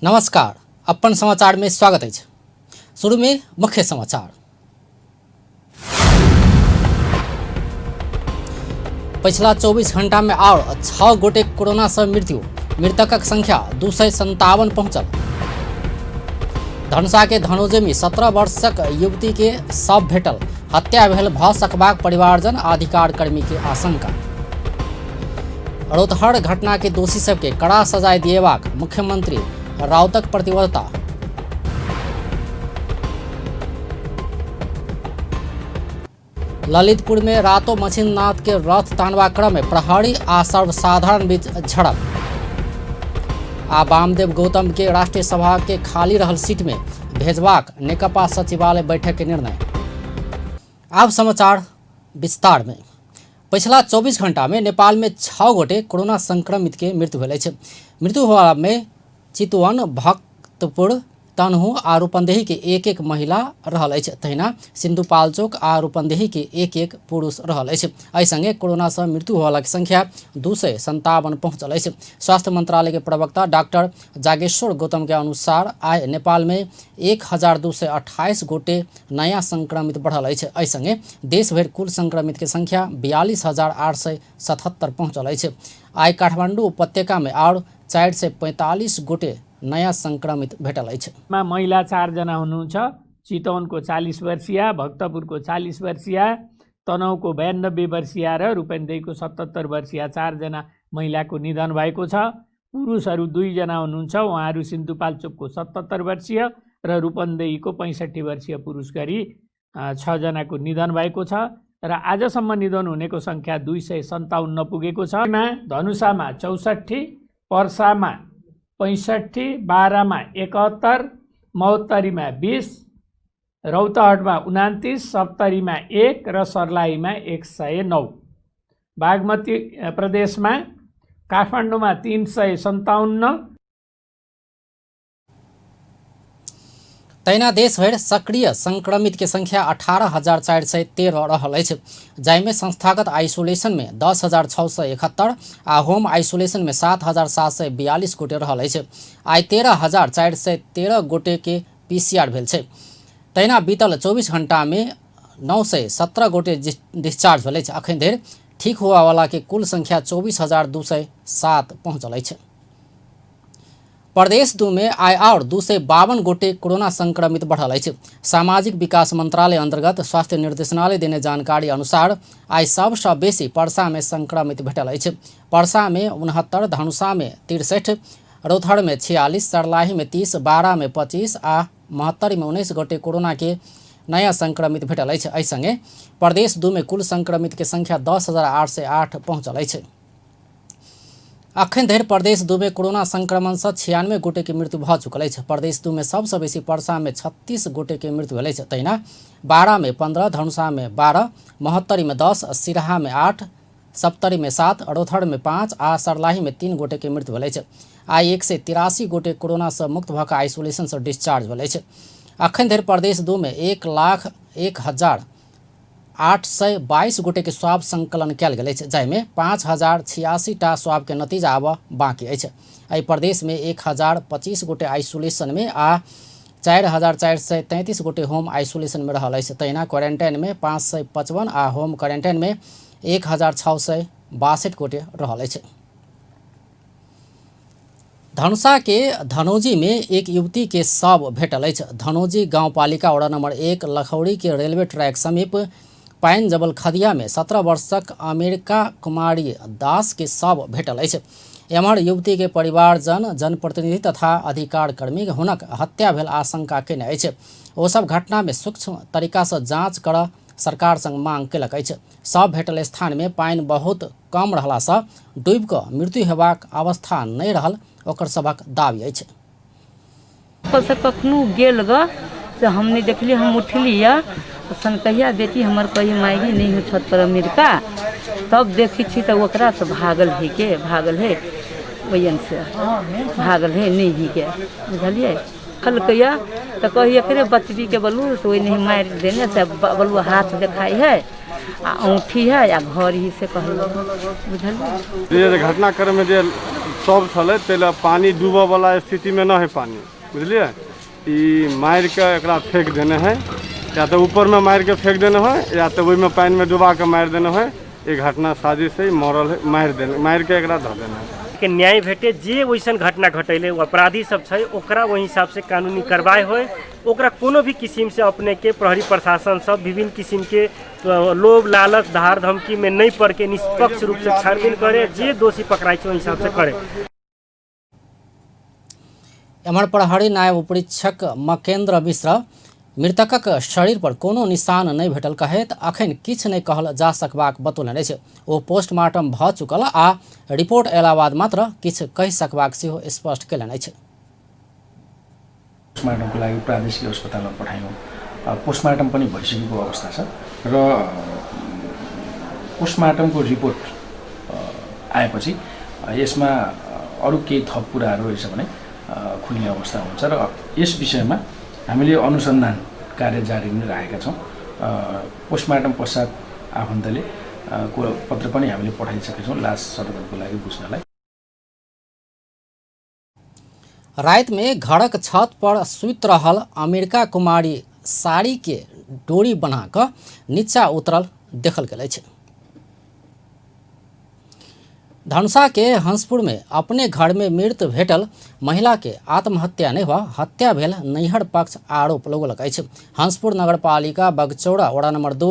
नमस्कार, अपन समाचार में स्वागत अछि। शुरू में मुख्य समाचार। पछिला 24 घंटा में और 6 गोटे कोरोना से मृत्यु, मृतकक संख्या 257 पहुंचल। धनुषा के धनोजे में 17 वर्षक युवती के शव भेटल, हत्या भेल भ सकबाक परिवारजन आ अधिकार कर्मी के आशंका। रौतहट घटना के दोषी सबके कड़ा सजाय दिएबाक मुख्यमंत्री राउतक प्रतिबद्धता। ललितपुर में रातो मच्छिंद्रनाथ के रथ तानबा क्रम में प्रहरी आ सर्वसाधारण बीच झड़प। आ वामदेव गौतम के राष्ट्रीय सभा के खाली रहल सीट में भेजबाक नेकपा सचिवालय बैठक के निर्णय। आब समाचार विस्तार में। पछिला 24 घंटा में नेपाल में 6 गोटे कोरोना संक्रमित के मृत्यु भेल अछि। मृत्यु होबा में चितवन, भक्तपुर, तनहु आ रूपन्देही के एक एक महिला रहल अछि। तहिना सिन्धुपाल्चोक आ रूपन्देही के एक एक पुरुष रहल अछि। एहि संगे कोरोना सँ मृत्यु होबयवला के संख्या 257 पहुंचल अछि। स्वास्थ्य मंत्रालय के प्रवक्ता डॉक्टर जागेश्वर गौतम के अनुसार आइ नेपाल में 1228 गोटे नया संक्रमित बढ़ल अछि। एहि संगे देशभरि कुल संक्रमित के संख्या 42,877 पहुंचल अछि। आइ काठमांडू उपत्यका में आओर 445 गोटे नयाँ संक्रमित भेटल अछि। मा महिला 4 जना हुनुहुन्छ। चितवनको 40 वर्षीय, भक्तपुरको 40 वर्षीय, तनहुको 92 वर्षीय र रूपन्देहीको 77 वर्षीय 4 जना महिलाको निधन भएको छ। पुरुषहरू 2 जना हुनुहुन्छ। उहाँहरू सिन्धुपाल्चोकको 77 वर्षीय र रूपन्देहीको 65 वर्षीय पुरुष गरी 6 जनाको निधन भएको छ र आजसम्म निधन हुनेको सङ्ख्या 257 पुगेको छ। धनुषामा 64, पर्सामा 65, बारामा 71, महोत्तरीमा 20, रौतहटमा 29, सप्तरीमा 1 र सर्लाहीमा 109। बागमती प्रदेशमा काठमाडौँमा 357। तहिना देशभरि सक्रिय संक्रमित के संख्या 18,413 रहल अछि, जाहिमे संस्थागत आइसोलेशन में 10,671 आ होम आइसोलेशन में 7,742 गोटे रहल अछि। आइ 13,413 गोटे के पीसीआर भेल छै। तहिना बीतल 24 घंटा में 917 गोटे डिस्चार्ज भेल अछि। अखन धरि ठीक होबयवला के कुल संख्या 24,207 पहुंचल अछि। प्रदेश 2 में आइ आओर 252 गोटे कोरोना संक्रमित बढ़ल अछि। सामाजिक विकास मंत्रालय अंतर्गत स्वास्थ्य निर्देशनालय देने जानकारी अनुसार आइ सबसँ बेसी परसा में संक्रमित भेटल अछि। परसा में 69, धनुषा में 63, रौतहट में 46, सर्लाही में 30, बारा में 25 आ महोत्तरी में 19 गोटे कोरोना के नया संक्रमित भेटल अछि। एहि संगे प्रदेश 2 में कुल संक्रमित के संख्या 10,808 पहुंचल अछि। अखन धरि प्रदेश 2 में कोरोना संक्रमण सँ 96 गोटे के मृत्यु भऽ चुकल अछि। प्रदेश 2 में सबसँ बेसी परसा में 36 गोटे के मृत्यु भेल अछि। तहिना बारा में 15, धनुषा में 12, महोत्तरी में 10, सिरहा में 8, सप्तरी में 7, रौतहट में 5 आ सर्लाही में 3 गोटे के मृत्यु भेल अछि। आइ 183 गोटे कोरोना सँ मुक्त भऽ कऽ आइसोलेशन सँ डिस्चार्ज भेल अछि। अखन धरि प्रदेश 2 में 1,01,822 गोटे के स्वाब संकलन कयल गेल अछि, जाहिमे 5,086 टा स्वाब के नतीजा आबऽ बाकी अछि। एहि प्रदेश में 1,025 गोटे आइसोलेशन में आ 4,433 गोटे होम आइसोलेशन में रहल अछि। तहिना क्वारेंटाइन में 555 आ होम क्वारेंटाइन में 1,662 गोटे रहल अछि। धनुषा के धनौजी में एक युवती के शव भेटल अछि। धनौजी गांवपालिका वडा नंबर 1 लखौरी के रेलवे ट्रैक समीप पानि जबल खदिया में 17 वर्षक अमेरिका कुमारी दास के शव भेटल अछि। एम्हर युवती के परिवारजन, जनप्रतिनिधि तथा अधिकार कर्मी हुनक हत्या भेल आशंका केने अछि। ओ सब घटना में सूक्ष्म तरीका सँ जांच कर सरकार संग मांग केलक अछि। शव भेटल स्थान में पानि बहुत कम रहला सँ डूबि कऽ मृत्यु हेबाक अवस्था नहि रहल ओकर सभक दावी अछि। से कखनो गेल ग से हम नहीं देखली। हम उठली या सन कहिया बेटी हमर कही मायगी नहीं हो छत पर अमेरिका, तब देखी छी तऽ ओकरा से भागल है के भागल है ओहन से भागल है नहीं ही के बुझलियै। खलकैया तऽ कही एकरे बचबीके बोलू तऽ ओहि नहीं मारि देने से बोलू हाथ देखाइ है। आ औँठी है आ घर ही से कहलक। बुझलियै? जे घटनाक्रममे जे सब छलै ताहि लए पानि डूबऽवला स्थितिमे नहि हइ पानि, बुझलियै? ई मारिके एकरा फेक देने हइ, या तऽ ऊपरमे मारिके फेक देने होइ या तऽ ओहिमे पानिमे डुबाके मारि देने होइ। ई घटना साजिश है, मरल है, मारि देने, मारिके एकरा धऽ देने हइ। के न्याय भेटे, जे वैसन घटना घटेले ओ अपराधी सब छै ओकरा ओहि हिसाब से कानूनी कार्रवाई होय। ओकरा कोनो भी किस्म से अपने के प्रहरी प्रशासन सब विभिन्न किस्म के लोभ लालच धार धमकी में नहीं पड़ के निष्पक्ष रूप से छानबीन करे, जे दोषी पकड़ाई छै ओहि हिसाब से करे। एम्हर प्रहरी नायब उपरीक्षक मकेन्द्र मिश्र मृतकक शरीर पर कोनो निशान नहि भेटल कहैत अखन किछु नहि कहल जा सकबाक बतौलनि अछि। ओ पोस्टमार्टम भऽ चुकल आ रिपोर्ट अयला बाद मात्र किछु कहि सकबाक सेहो स्पष्ट कयलनि अछि। पोस्टमार्टमको लागि प्रादेशिक अस्पतालमा पठायौँ। पोस्टमार्टम पनि भइसकेको अवस्था छ र पोस्टमार्टमको रिपोर्ट आएपछि यसमा अरू केही थप कुराहरू रहेछ भने खुल्ने अवस्था हुन्छ र यस विषयमा हामीले अनुसन्धान कार्य जारी नै राखेका छौँ। पोस्टमार्टम पश्चात आफन्तले को पत्र पनि हामीले पठाइसकेका छौँ लास सदगतको लागि बुझ्नलाई। राति में घरक छत पर सुति रहल अमेरिका कुमारी साड़ी के डोरी बना कऽ नीचा उतरल देखल गेल अछि। धनुषा के हंसपुर में अपने घर में मृत भेटल महिला के आत्महत्या नहि भऽ हत्या भेल नैहर पक्ष आरोप लगौलक अछि। हंसपुर नगरपालिका बगचौरा वडा नंबर 2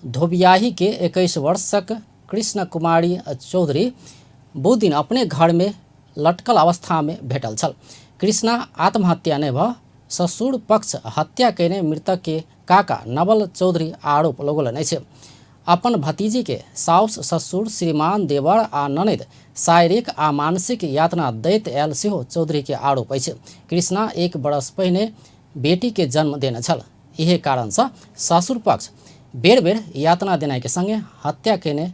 धोबियाही के 21 वर्षक कृष्ण कुमारी चौधरी बुध दिन अपने घर में लटकल अवस्था में भेटल छल। कृष्णा आत्महत्या नहि भऽ ससुर पक्ष हत्या कयने मृतक के काका नवल चौधरी आरोप लगौलनि अछि। अपन भतीजी के साउस ससुर श्रीमान देवर आ ननैद शारीरिक आ मानसिक यातना दैत आयल सेहो चौधरी के आरोप अछि। कृष्णा 1 बरस पहिने बेटी के जन्म देने छल। इहे कारण सँ ससुर पक्ष बेर बेर यातना देनाइ के संगे हत्या कयने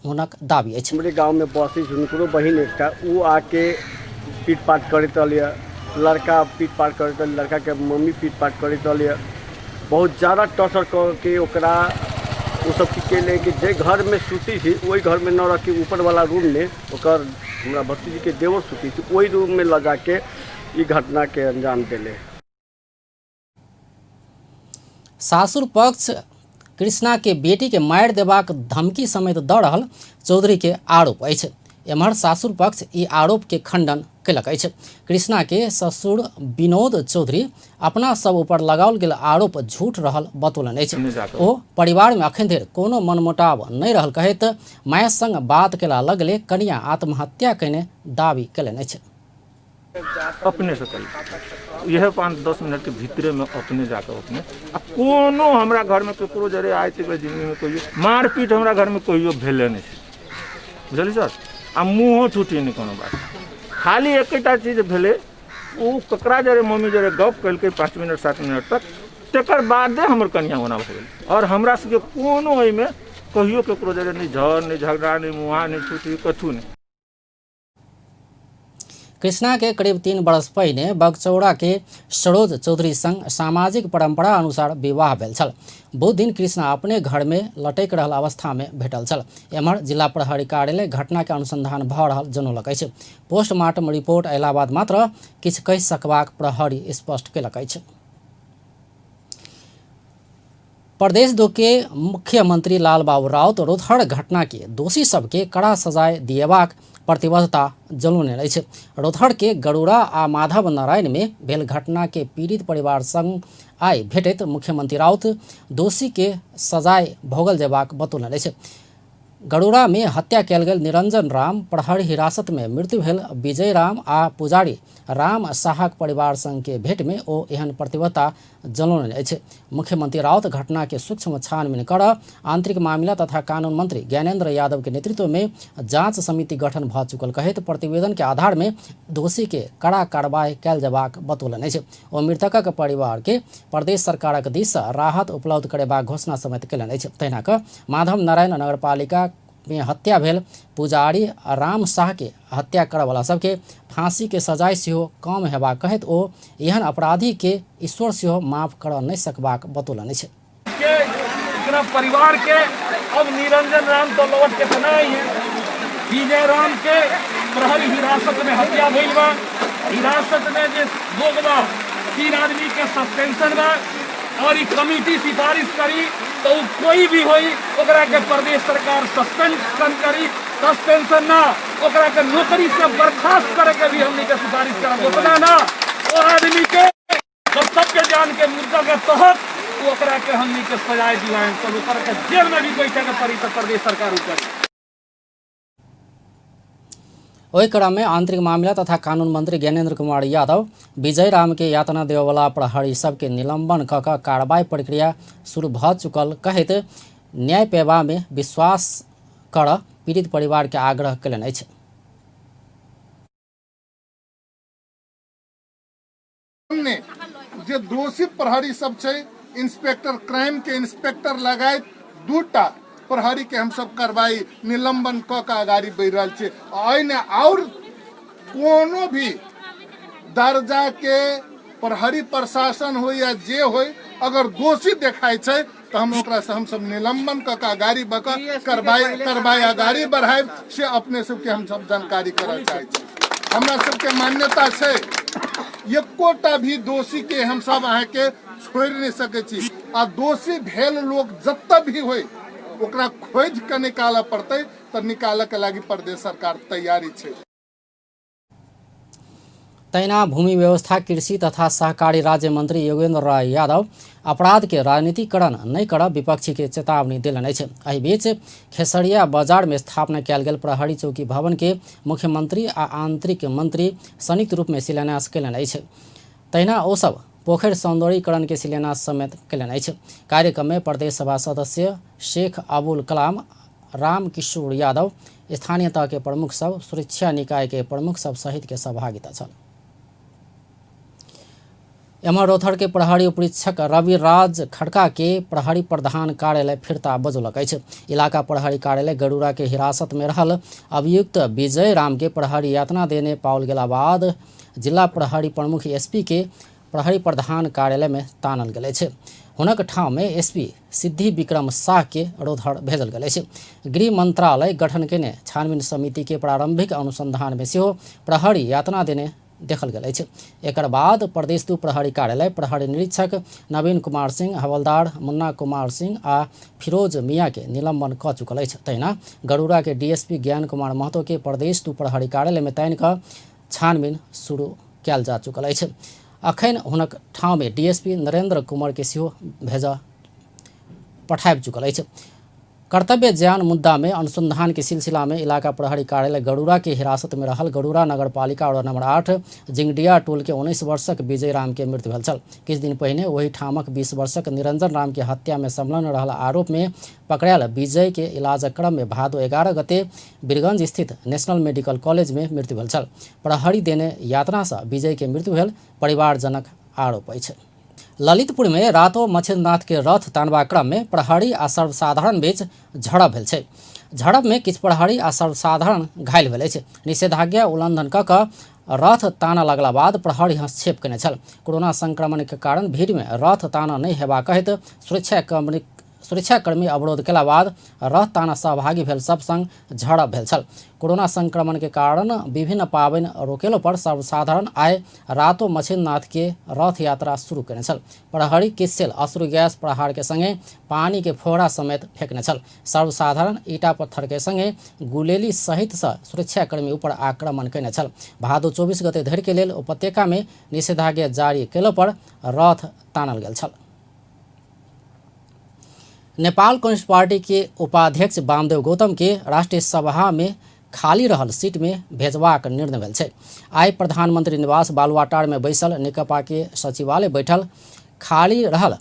हुनक दावी अछि। हमरे गाँवमे बसै छै हुनकरो बहिन एकटा, ओ आके पीट पाट करैत रहलै, लड़का पीट पाट करैत रहलै, लड़काके मम्मी पीट पाट करैत रहलै। बहुत ज़्यादा टॉर्चर करके ओकरा ओ सब की केले कि जे घरमे सुती थी ओहि घरमे न रखी, ऊपर वाला रूममे ओकर हमरा भतीजीके देवर सुती थी ओहि रूममे लऽ जाके ई घटनाके अंजाम देले। सासुर पक्ष कृष्णा के बेटी के मारि देबाक धमकी समेत दऽ रहल चौधरी के आरोप अछि। एम्हर सासुर पक्ष ई आरोप के खंडन कयलक अछि। कृष्णा के ससुर विनोद चौधरी अपना सब ऊपर लगाओल गेल आरोप झूठ रहल बतौलनि अछि। ओ परिवार में अखन धरि कोनो मनमुटाव नहि रहल कहैत माय संग बात केला लगले कनिया आत्महत्या कयने दावी कयलनि अछि। अपने से करी इएह 5-10 मिनट के भीतरे में अपने जाकर अपने आ कोनो हमरा घर में ककरो जरे आइ तक जिंदगी में कहियो मारपीट हमरा घर में कहियो भेले नहीं छै, बुझलियै सर? आ मुँहो छुटी नहीं कोनो बात, खाली एकेटा चीज भेलै ओ ककरा जरे मम्मी जरे गप केलकै 5 मिनट 7 मिनट तक, तकर बादे हमर कनिया ओना भऽ गेलै। आओर हमरा सबके कोनो एहिमे कहियो ककरो जरे नहि झड़ नहि झगड़ा नहि मुँहा नहि छुटी कथू नहि। कृष्णा के करीब 3 बरस पहिने बगचौरा के सरोज चौधरी संग सामाजिक परंपरा अनुसार विवाह भेल छल। बुध दिन कृष्णा अपने घर में लटकि रहल अवस्था में भेटल छल। एम्हर जिला प्रहरी कार्यालय घटना के अनुसंधान भऽ रहल जनौलक अछि। पोस्टमार्टम रिपोर्ट अयला बाद मात्र किछु कहि सकबाक प्रहरी स्पष्ट कयलक अछि। प्रदेश 2 के मुख्यमंत्री लालबाबू राउत रोथहर घटना के दोषी सबके कड़ा सजाय दिएबाक प्रतिबद्धता जनौने अछि। रोथहर के गरुड़ा आ माधव नारायण में भेल घटना के पीड़ित परिवार संग आइ भेटैत मुख्यमंत्री राउत दोषी के सजाय भोगल जेबाक बतौलनि अछि। गरुड़ा में हत्या कयल गेल निरंजन राम, प्रहरी हिरासत में मृत्यु भेल विजय राम आ पुजारी राम शाहक परिवार संग के भेंट में ओ एहन प्रतिबद्धता जनौलनि अछि। मुख्यमंत्री राउत घटना के सूक्ष्म छानबीन कर आंतरिक मामिला तथा कानून मंत्री ज्ञानेन्द्र यादव के नेतृत्व में जांच समिति गठन भऽ चुकल कहैत प्रतिवेदन के आधार में दोषी के कड़ा कार्रवाई कयल जेबाक बतौलनि अछि। ओ मृतकक परिवार के प्रदेश सरकारक दिस सँ राहत उपलब्ध करेबाक घोषणा समेत कयलनि अछि। तहिना कऽ माधव नारायण नगरपालिका में हत्या भेल पुजारी राम शाह के हत्या करऽवला सबके फांसी के सजाय सेहो कम हेबाक कहैत ओ एहन अपराधी के ईश्वर सेहो माफ करऽ नहि सकबाक बतौलनि अछि। इतना परिवार के अब निरंजन राम तो लौट के तो नहीं है। विजय राम के प्रहरी हिरासत में हत्या भइल बा। हिरासत में जे लोग बा 3 आदमी के सस्पेंशन बा और ई कमिटी सिफारिश करी तो कोई भी होई ओकरा के प्रदेश सरकार सस्पेंशन करी, सस्पेंशन ना ओकरा के नौकरी से बर्खास्त करे के भी हमनी के सिफारिश करब। उतना ना वो आदमी के कर्तव्य जान के मुद्दा के तहत ओकरा के हमनी के सजाए दिलाएं तो ओकरा के जेल में भी बैठे के पड़ी तो प्रदेश सरकार ऊपर। ओहि क्रम में आंतरिक मामिला तथा कानून मंत्री ज्ञानेन्द्र कुमार यादव विजय राम के यातना देववाला प्रहरी सबके निलंबन क क कार्रवाई प्रक्रिया शुरू भ चुकल कहैत न्याय पेबा में विश्वास कर पीड़ित परिवार के आग्रह कयलनि अछि। जे दोषी प्रहरी सब छै, इंस्पेक्टर क्राइम के इंस्पेक्टर लगाए 2टा प्रहरी के हम सब कार्रवाई निलंबन क के अगाडि बढ़ि रहल छी। एहिने और कोनो भी दर्जा के प्रहरी प्रशासन हो या जे हो अगर दोषी देखाय छै तो हम ओकरा से हम सब निलंबन क के अगाडि बढ़ के कार्रवाई अगाडि बढ़ायब से अपने सबके हम सब जानकारी करऽ चाहै छी। हमरा सबके मान्यता छै एकोटा भी दोषी के हम सब अहाँके छोड़ि नहि सकै छी आ दोषी भेल लोक जतऽ भी होय ओकरा खोजि के निकालऽ पड़तै तऽ निकालऽ के लागि प्रदेश सरकार तैयारी छै। तहिना भूमि व्यवस्था कृषि तथा सहकारी राज्य मंत्री योगेंद्र राय यादव अपराध के राजनीतिकरण नहि करब विपक्षी के चेतावनी देलनि अछि। एहि बीच खेसरिया बाजार में स्थापना कयल गेल प्रहरी चौकी भवन के मुख्यमंत्री आ आंतरिक मंत्री संयुक्त रूप में शिलान्यास कयलनि अछि। तहिना ओ सब पोखरि सौंदर्यीकरण के शिलान्यास समेत कयलनि अछि। कार्यक्रम में प्रदेश सभा सदस्य शेख अबुल कलाम, राम किशोर यादव, स्थानीय तह के प्रमुख सब, सुरक्षा निकाय के प्रमुख सब सहित के सहभागिता छल। एम्हर रोथर के प्रहरी उपरीक्षक रविराज खड़का के प्रहरी प्रधान कार्यालय फिर्ता बजौलक अछि। इलाका प्रहरी कार्यालय गरुड़ा के हिरासत में रहल अभियुक्त विजय राम के प्रहरी यातना देने पाओल गेला बाद जिला प्रहरी प्रमुख एसपी के प्रहरी प्रधान कार्यालय में तानल गेल अछि। हुनक ठाम में एसपी सिद्धि विक्रम शाह के रोधर भेजल गेल अछि। गृह मंत्रालय गठन केने छानबीन समिति के प्रारंभिक अनुसंधान में सेहो प्रहरी यातना देने देखल गेल अछि। एकर बाद प्रदेश 2 प्रहरी कार्यालय प्रहरी निरीक्षक नवीन कुमार सिंह, हवलदार मुन्ना कुमार सिंह आ फिरोज मियाँ के निलंबन क चुकल अछि। तहिना गरुड़ा के डीएसपी ज्ञान कुमार महतो के प्रदेश 2 प्रहरी कार्यालय में तानि कऽ छानबीन शुरू कयल जा चुकल अछि। अखन हुनक ठाम में डीएसपी नरेंद्र कुमार के सेहो भेज पठाबि चुकल अछि। कर्तव्य ज्ञान मुद्दा में अनुसंधान के सिलसिला में इलाका प्रहरी कार्यालय गरुड़ा के हिरासत में रहल गरुड़ा नगर पालिका वार्ड नंबर 8 जिंगडिया टोल के 19 वर्षक विजय राम के मृत्यु भेल छल। किछु दिन पहिने ओहि ठामक 20 वर्षक निरंजन राम के हत्या में संलग्न रहल आरोप में पकड़ायल विजय के इलाजक क्रम में भादो 11 गते बीरगंज स्थित नेशनल मेडिकल कॉलेज में मृत्यु भेल छल। प्रहरी देने यातना से विजय के मृत्यु भेल परिवारजनक आरोप अछि। ललितपुर में रातो मच्छिन्द्रनाथ के रथ तानबा क्रम में प्रहरी आ सर्वसाधारण बीच झड़प भेल छै। झड़प में किछु प्रहरी आ सर्वसाधारण घायल भेल अछि। निषेधाज्ञा उल्लंघन क कऽ रथ तानऽ लगला बाद प्रहरी हस्तक्षेप केने छल। कोरोना संक्रमण के कारण भीड़ में रथ तानऽ नहि हेबाक कहैत सुरक्षाकर्मी अवरोध केला बाद रथ ताना सहभागी भेल सब संग झड़प भेल छल। कोरोना संक्रमण के कारण विभिन्न पाबनि रोकेलो पर सर्वसाधारण आइ रातो मच्छिन्द्रनाथ के रथ यात्रा शुरू केने छल। प्रहरी किस्सेल अश्रु गैस प्रहार के संगे पानी के फोहरा समेत फेंकने छल। सर्वसाधारण ईटा पत्थर के संगे गुलेली सहित से सुरक्षाकर्मी ऊपर आक्रमण केने छल। भादो 24 गते धरि के लेल उपत्यका में निषेधाज्ञा जारी केलो पर रथ तानल गेल छल। नेपाल कम्युनिस्ट पार्टी के उपाध्यक्ष वामदेव गौतम के राष्ट्रीय सभा में खाली रहल सीट में भेजबाक निर्णय भेल छै। आइ प्रधानमंत्री निवास बालुवाटार में बैसल नेकपा के सचिवालय बैठल खाली रहल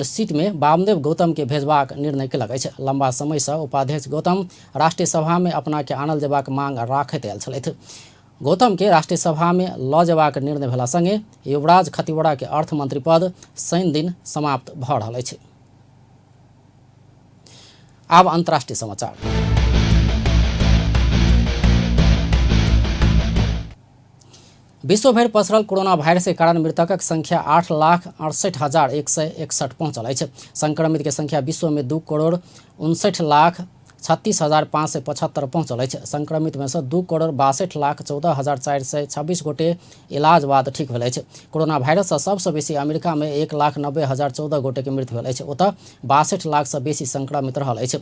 सीट में वामदेव गौतम के भेजबाक निर्णय केलक अछि। लंबा समय से उपाध्यक्ष गौतम राष्ट्रीय सभा में अपना के आनल जेबाक मांग राखैत आयल छलथि। गौतम के राष्ट्रीय सभा में ल जेबाक निर्णय भेला संगे युवराज खतिवड़ा के अर्थमंत्री पद शनि दिन समाप्त भऽ रहल अछि। आब अंतर्राष्ट्रीय समाचार। विश्वभरि पसरल कोरोना वायरस के कारण मृतकक संख्या 8,68,161 पहुंचल अछि। संक्रमित के संख्या विश्व में 2,59,36,575 पहुंचल अछि। संक्रमित में से 2,62,14,426 गोटे इलाज बाद ठीक भेल अछि। कोरोना वायरस से सबसँ बेसी अमेरिका में 1,90,014 गोटे के मृत्यु भेल अछि। ओतऽ 62 लाख से बेसी संक्रमित रहल अछि।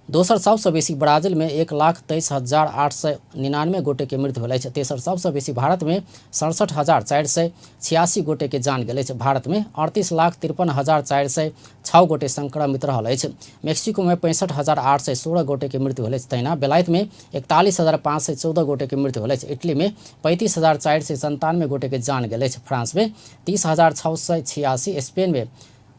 दोसर सबसँ बेसी ब्राजील में 1,23,899 गोटे के मृत्यु भेल अछि। तेसर सबसँ बेसी भारत में 67,486 गोटे के जान गेल अछि। भारत में 38,53,406 गोटे संक्रमित रहल अछि। मेक्सिको में 65,816 गोटे के मृत्यु भेल अछि। तहिना बेलायत में 41,514 गोटे के मृत्यु भेल अछि। इटली में 35,497 गोटे के जान गेल अछि। फ्रांस में 30,686, स्पेन में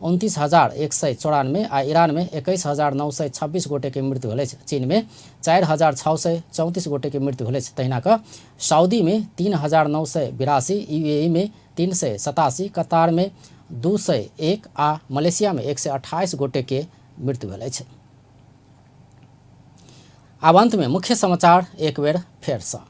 29,194 आ ईरान में 21,926 गोटे के मृत्यु भेल अछि। चीन में 4,634 गोटे के मृत्यु भेल अछि। तहिना कऽ सऊदी में 3,982, यूएई में 387, कतार में 201 आ मलेशिया में 128 गोटे के मृत्यु भेल अछि। आब अंत में मुख्य समाचार एक बेर फेरसँ।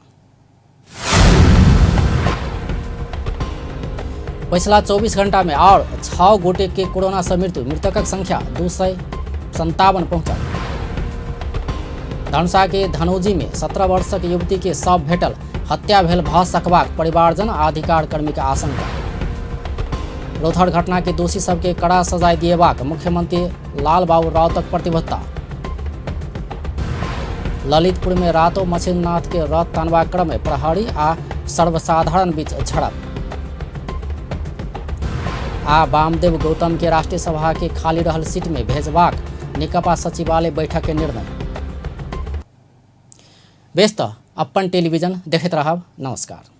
पिछला 24 घंटा में और 6 गोटे के कोरोना से मृत्यु, मृतकक संख्या 257 पहुंचल। धनुषा के धनौजी में 17 वर्षक युवती के शव भेटल, हत्या भेल भऽ सकबाक परिवारजन आ अधिकार कर्मी के आशंका। रौथर घटना के दोषी सबके कड़ा सजाय दिएबाक मुख्यमंत्री लालबाबू राउतक प्रतिबद्धता। ललितपुर में रातो मच्छिंद्रनाथ के रथ तानबाक क्रम में प्रहरी आ सर्वसाधारण बीच झड़प। आ वामदेव गौतम के राष्ट्रीय सभा के खाली रहल सीट में भेजबाक नेकपा सचिवालय बैठक के निर्णय। बेस तऽ अपन टेलीविजन देखैत रहब। नमस्कार।